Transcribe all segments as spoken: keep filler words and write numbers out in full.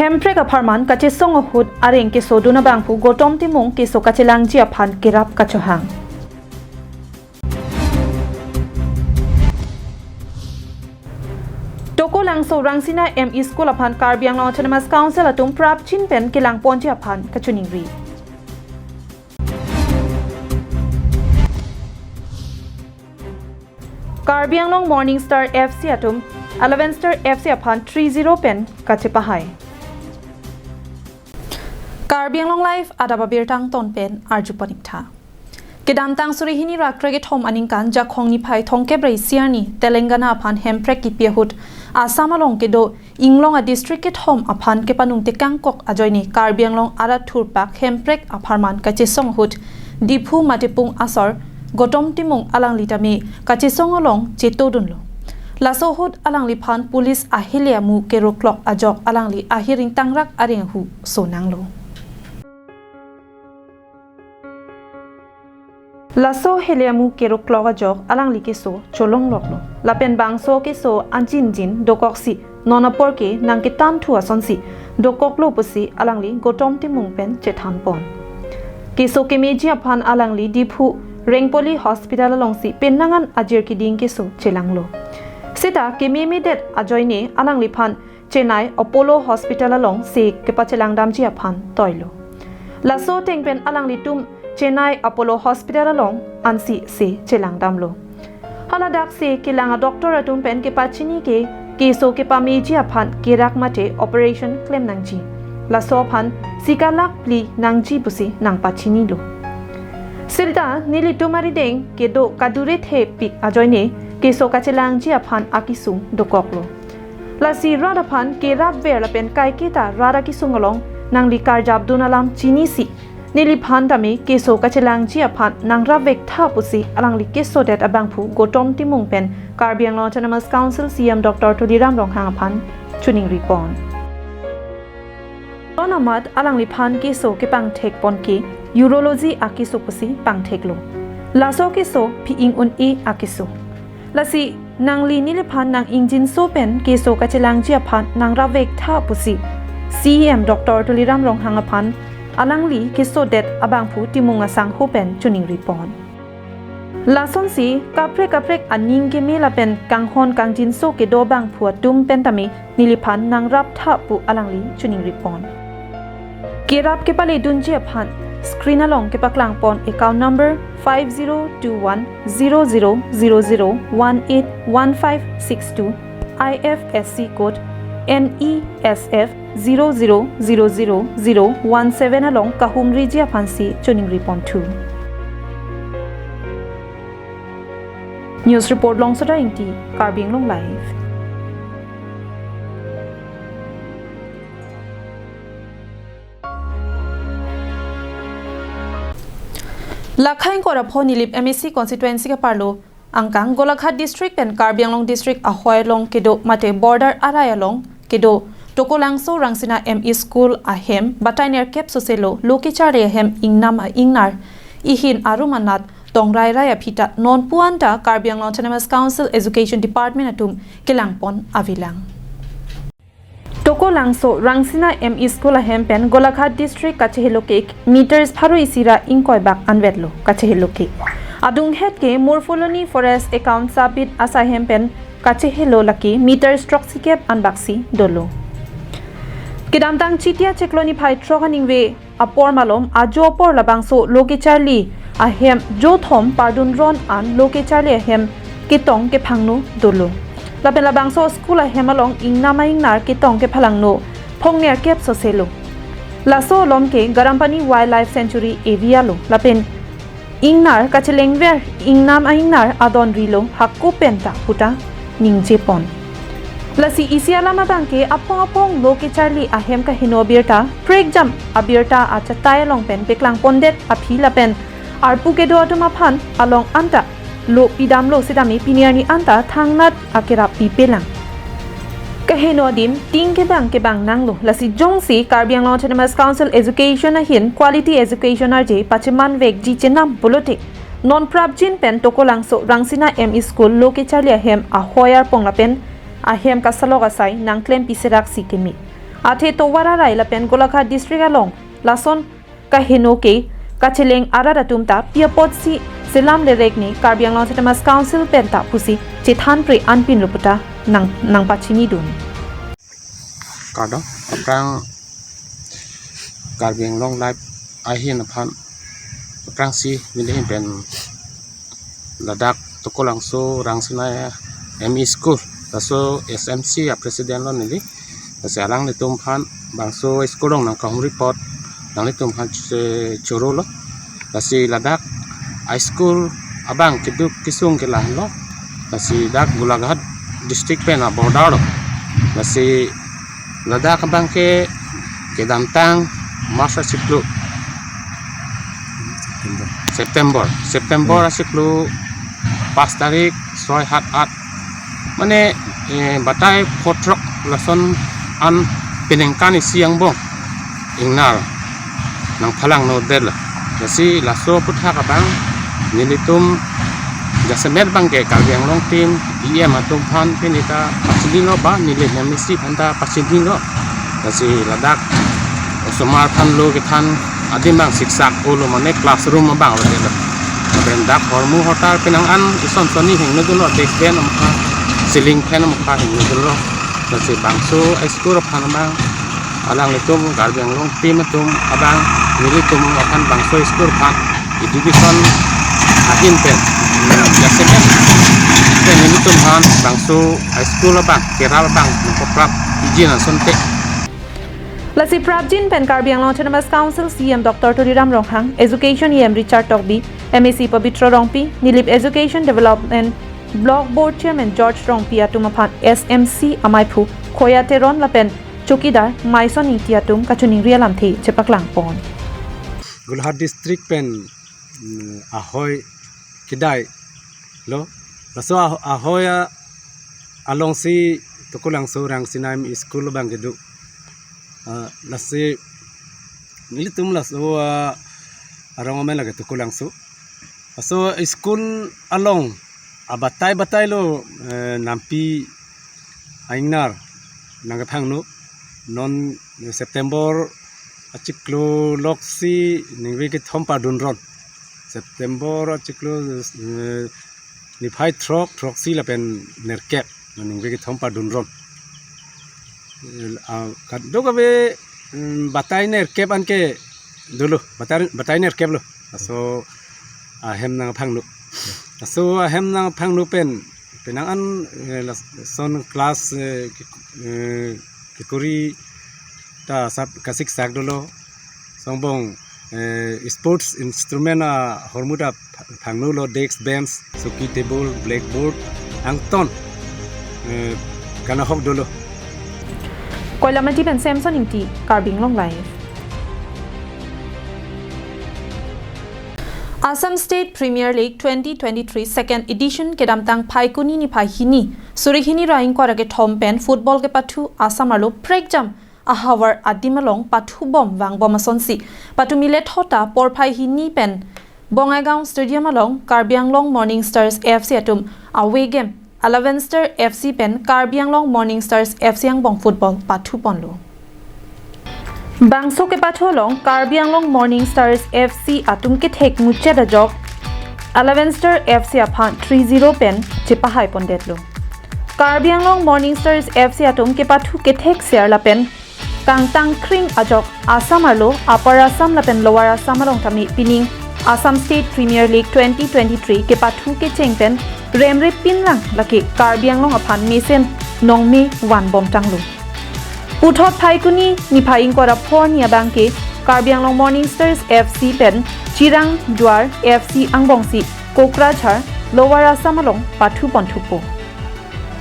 Hemprek apharman kachesong ahut areng kesodun abangphu Gautam Timung keso kachelangji aphan kerap kachohang. Tokolangso Rangsina M E School aphan Karbi Anglong Autonomous Council atum prapjin pen kelangponji aphan kachiningri. Karbi Anglong Morning Star F C atum Eleven Star F C aphan three zero pen kachepahai. Karbi Anglong Live adap abirta angton pen arju pon ik tha. Kedamtang suri hini ra krekethom aningkan Jakhong niphai thomkep ra isi arni Telangana aphan hemprek kipi ahut Assam along kedo inglong a district kethom aphan kepanung tekangkok ajoine Karbi Anglong arat thurpak hemprek apharman kachesong ahut Diphu Matipung asor Gautam Timung alangli tame kachesong along chetodunlo. Laso ahut alangliphan police ahele amu keroklok ajok alangli ahir ingtangrak areng ahu sonanglo. Laso hele amu keroklok ajok alangli keso cholongloklo. Lapen bangso keso anjinjin dokoksi non apor ke nangkethan thu asonsi dokoklo pusi alangli Gautam Timung pen chethanpon. Keso kemeji aphan alangli Diphu Rengpoli Hospital alongsi penang an ajir kiding keso chelanglo. Seta kememedet ajoine alangliphan Chennai Apollo Hospital along se kepachelangdamji aphan toilo. Laso ateng pen alanglitum Chennai Apollo Hospital along ansi se chelangdamlo. Haladak se kelang a doctor atum pen kepachini ke keso kepameji aphan kerak mate operation klem nangji. Laso aphan sika lakh phli nangji pusi nangpachinilo. Seta nelitum arideng kedo kadure thepik ajoine keso kachelangji aphan akesung dokoklo. Lasi rat aphan kerapver lapen kaiketa rat akesung along nangli karjapdun alam chinisi neliphan tame keso kachelangji aphan nangrapvek tha pusi alangli kesodet abangphu Gautam Timung pen Karbi Anglong Autonomous Council C E M Doctor Tuliram Ronghang aphan chiningripon. Ron amat alangliphan keso kepangthekpon ke urology akeso pusi pangtheklo. Laso keso phi-ing un-e akeso. Lasi nangli neliphan nang-ingjinso pen keso kachelangji aphan nangrapvek tha pusi C E M Doctor Tuliram Ronghang aphan alangli kesodet abangphu Timung asangho pen chiningripon. Lasonsi kaprek kaprek aning keme lapen kanghon kangjinso kedo abangphu atum pen tame neliphan nangrap tha pu alangli chiningripon. Kerap kepaledunji aphan screen along kepaklangpon account number five zero two one zero zero zero zero one eight one five six two, I F S C code N E S F zero zero zero zero zero one seven along kahumriji aphansi chiningripon thu. News report Longsoda Ingti, Karbi Anglong Live. Lakhaing Korapho Nilip M A C constituency ke parlo angkang Golaghat district pen Karbi Anglong district ahoi along kedo mate border arai along kedo Tokolangso Rangsina M E school ahem batai nerkep soselo lo kecharli ahem ingnam a-ingnar ihin arum anat tongrai rai aphi ta nonpu anta Karbi Anglong Autonomous Council Education Department atum kelangpon avelang. Tokolangso Rangsina M E school ahem pen Golaghat district kachehelo ke meters pharo isi ra ingkoi bak anvetlo kachehelo ke. Adunghet ke Morphology Forest account sabit asai hem pen kachehelo lake meters throksi kep anbaksi dolo. Kedamtang Chiti achiklo niphai throk aningve apor malom ajo apor labangso lo kecharli ahem jothom pardun ron an lo kecharli ahem ketong kephangno dolo. Lapen labangso school ahem along ingnam a-ingnar ketong kephalangno phongnerkep soselo. Laso alom ke Garampani Wildlife Sanctuary area lo. Lapen ingnar kachelengver ingnam a-ingnar adon rilo hako penta puta ningjepon. Lasi isi alam abang ke aphong aphong lo kecharli ahem kaheno abirta prekjam abirta achatai along pen peklangpondet aphi lapen arpu kedo atum aphan along anta lo pidamlo setame pini arni anta thangnat akerap pipelang. Kaheno adim ting kebang kebang nanglo. Lasi jongsi Karbi Anglong Autonomous Council Education ahin quality education arje pachemanvekji chenam pulote non prapjin pen Tokolangso Rangsina M E school lo kecharli ahem ahoi arpong lapen ahem kasalok asai nangklem piseraksi keme. Athe tovar arai lapen Golaghat district along lason kaheno ke kacheleng arat atum ta pi apotsi selam lerek ne Karbi Anglong Autonomous Council pen ta pusi chethan pre anpinlo puta nang nangpachinidun. Kardom, aphrang Karbi Anglong Live ahin aphan aphrangsi neli ahin pen ladak Tukulwangso Rangsina M E School, laso S M C a president lo neli. Lasi alanglitum aphan bangso school along nangkahumri apot alanglitum aphan che-, choro lo. Lasi ladak a school abang keduk kesung ke lahenlo. Lasi dak Golaghat district pen a border lo. Lasi ladak abang ke kedamtang March achiklo September. September. September Hmm. achiklo pas tarik soi hat at. Mane, eh, batai photrok lason an peningkan isi angbong ingnar nangphalangno det lo. Lasi laso aputhak abang nelitum jasemet abang ke Karbi Anglong team E M atum aphan pini ta pachinilo ba neli M A C aphan ta pachinilo. Lasi ladak osomar aphan lo kethan adim abang siksak olo mane classroom abang lo det lo. Lapen dak hormu hotar penang an ison soni hingno dolo, desk bench amokha, ceiling fan amokha hingno dolo. Lasi bangso a school aphan abang alanglitum Karbi Anglong team atum abang nelitum aphan bangso school aphan education ahin pen, ya, second pen nelitum aphan bangso a school abang kerap abang nangkoprap ijin asonte. Lasi prapjin pen Karbi Anglong Autonomous Council C E M Doctor Tuliram Ronghang, Education E M Richard Tokbi, M A C Pabitra Rongpi, Nilip Education Development Block Board Chairman George Rongpi atum aphan S M C amaiphu Khoya Teron lapen chowkidar Maison Ingti atum kachiningri alamthe chepaklang pon. Golaghat district pen, mm, ahoi kedai lo. Laso ah-, ahoi a-, alongsi Tukulwangso Rangsina M E School abang kedo. Ah, lasi nelitum laso, ah, arong amen lake Tukulwangso. Laso school along abatai batai lo, eh, nampi a-ingnar nangkephangno. Non September achiklo loksi ningve kethom padunron. September achiklo, eh, niphai throk, throksi lapen nerkep ningve kethom padunron. Eh, ah, kadokave, mm, batai nerkep anke dolo, batai, batai nerkep lo. Laso ahem nangphangno. Laso ahem nangphangno pen penang an, eh, lason class, eh, ke-, eh, kekori ta sap kasiksak dolo. Songbong, eh, sports instrument ahormu ta pha-, phangno lo, desk, bench, soki, table, blackboard, angton, eh, kanahok dolo. Koilamati pen Samson Ingti, Karbi Anglong Live. Assam State Premier League twenty twenty-three second edition kedamtang Phaikuni niphai hini, suri hini ra ingkoi ra kethom pen football kepathu Assam arlo prekjam ahavar adim along pathubom vangbom asonsi patumi lethot ta porphai hini pen Bongaigaon Stadium along Karbi Anglong Morning Stars F C atum away game Alavenster F C pen Karbi Anglong Morning Stars F C angbong football pathuponlo. Bangso kepathu along Karbi Anglong Morning Stars F C atum kethek muchet ajok Alavenster F C aphan three zero pen chepahaipondetlo. Karbi Anglong Morning Stars F C atum kepathu kethek ser lapen kangtang kring ajok Assam arlo Upper Assam lapen Lower Assam along tame pining Assam State Premier League twenty twenty-three kepathu kecheng pen remre pinlang lake Karbi Anglong aphan mesen nongme vanbomtanglo. Puthot Phaikuni niphai ingkoi ra phongo ni abangke Karbi Anglong Morning Stars F C pen Chirang Duar F C angbongsi Kokrajhar Lower Assam along pathuponthupo.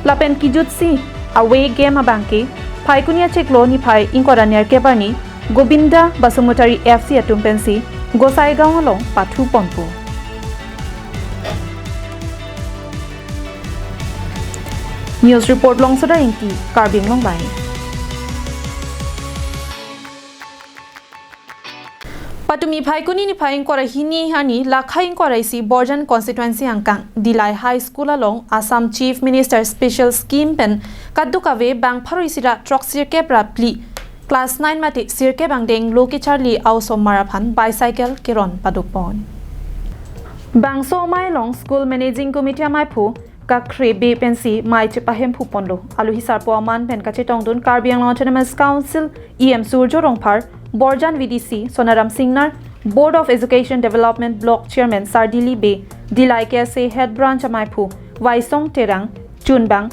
Lapen kejutsi away game abangke Phaikuni achiklo niphai ingkoi ra nerkep arni Gobinda Basumatary F C atum pensi Gosaigaon along pathuponpo. News report Longsodar Ingti, Karbi Anglong Live. Patumi Phaikuni niphai ingkoi ra hini arni lakhai ingkoi ra isi Borjan constituency angkang Dillai High School along Assam Chief Minister Special Scheme pen kadokave bang pharo isi ra throksirkep ra phli Class nine mate sirkep angdeng lo kecharli a-osomar aphan bicycle keron padopon. Bangso amei along School Managing Committee amaiphu Kakhre Bey pensi mei chepahemphu ponlo. Alohi sarpo aman pen kachetongdun Karbi Anglong Autonomous Council E M Surjo Rongphar, Borjan V D C Sonaram Singnar, Board of Education Development Block Chairman Sardili Bey, Dillai K S A Head Branch amaiphu Waisong Terang, Chunbang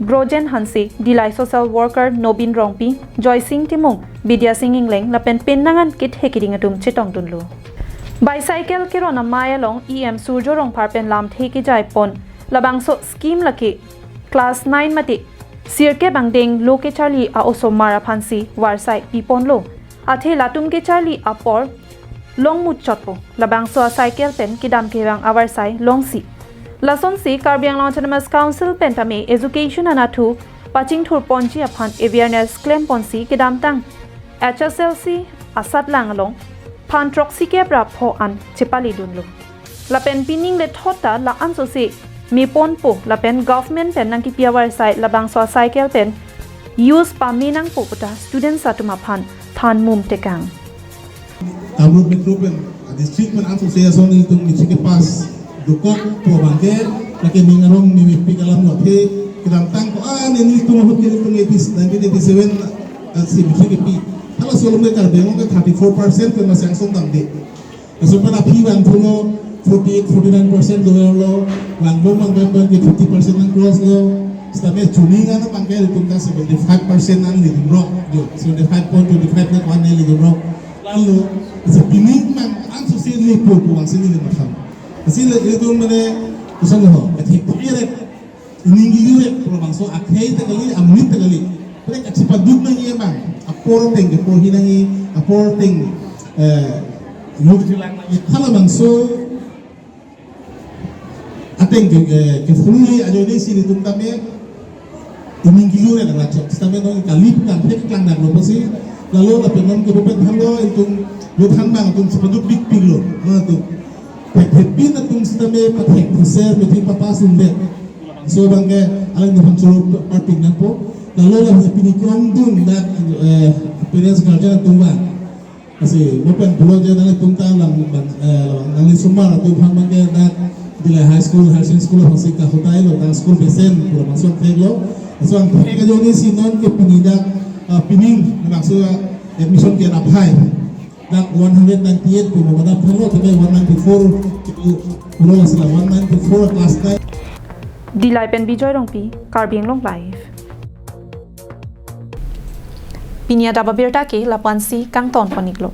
Grojen Hanse, Dillai Social Worker Nobin Rongpi, Joysing Timung, Bidya Sing Engleng lapen pennang an kethe keding atum chetongdunlo. Bicycle keron amei along E M Surjo Rongphar pen lamthe kejai pon. Labangso scheme lake class nine mate sirkep angdeng lo kecharli a-osomar aphansi varsai piponlo. Athe latum kecharli apor longmuchotpo. Labangso a-cycle pen kedam kevang avarsai longsi. Lasonsi Karbi Anglong Autonomous Council pen tame education anatthu pachingthur ponji aphan awareness klem ponsi kedamtang H S L C asatlang along phan throksi kep ra pho an chepalidunlo. Lapen pining le thot ta la-an sose meponpo lapen government pen nangkepi avarsai labangso a-cycle pen use pame nangpo puta students atum aphan than mum tekang. Kamrup Metro pen, ah, district pen aso se ason nelitum matric kepass dokokpo abangke, lake ning arong ni mepik alam lo athe, kedamtang ko, ah, nelitum ahut ke nelitum eighty, nineteen eighty-seven, ah, si matric kepi. Halaso along ke Karbi Anglong ke thirty-four percent pen masang song damde. Laso pen aphi vangthulo, forty-eight, forty-nine percent doverlo, vangbom vangbom pen ke fifty percent nang cross lo, sitame chuning an abangke nelitum ta seventy-five percent nanglidunrok, jo, seventy-five point twenty-five na ko-an nanglidunrok. Lalo, isi pining mang an sose nelipo pu vangsi neli matham. Isi le, nelitum mane, koson ho, kathek thek ret, ining kejut ret, pu labangso akhei ta kali, amonit ta kali. Pu kachepaduk nangji abang, apor ateng keporhi nangji, apor ateng, eh, luk jilang nangji. Halabangso ateng ke, eh, kepululi ajoine si nelitum tame ining kejut ret rachok. Sitame non kali pu kangthek klang nanglo pusi. Lalo lapen non ke bupet thanlo itum yo than abang itum chepaduk bikpiklo. Non itum thek thek pin atum sitame pathek phuser meeting papass undet. So abangke alang itum choro parpik nangpo. Lalo la pini krongdun dak, eh, parents guardian atum abang. Lasi mo pen pulo je nanglitum ta lang bang, eh, lang nangli osomar atum aphan abangke dak Dillai High School, Higher Secondary School aphansi kahotailo, dak school besen pu labangso theklo. Laso angthek ajoine si non ke pini dak, ah, pining labangso admission ke-en aphai dak one hundred ninety-eight pu mo madam thanlo, tame one ninety-four pu pulo, lasi la one ninety-four class nine. Dillai pen Bijoy Rongpi, Karbi Anglong Live. Pini adap abirta ke lapu-ansi kangton pon-iklo.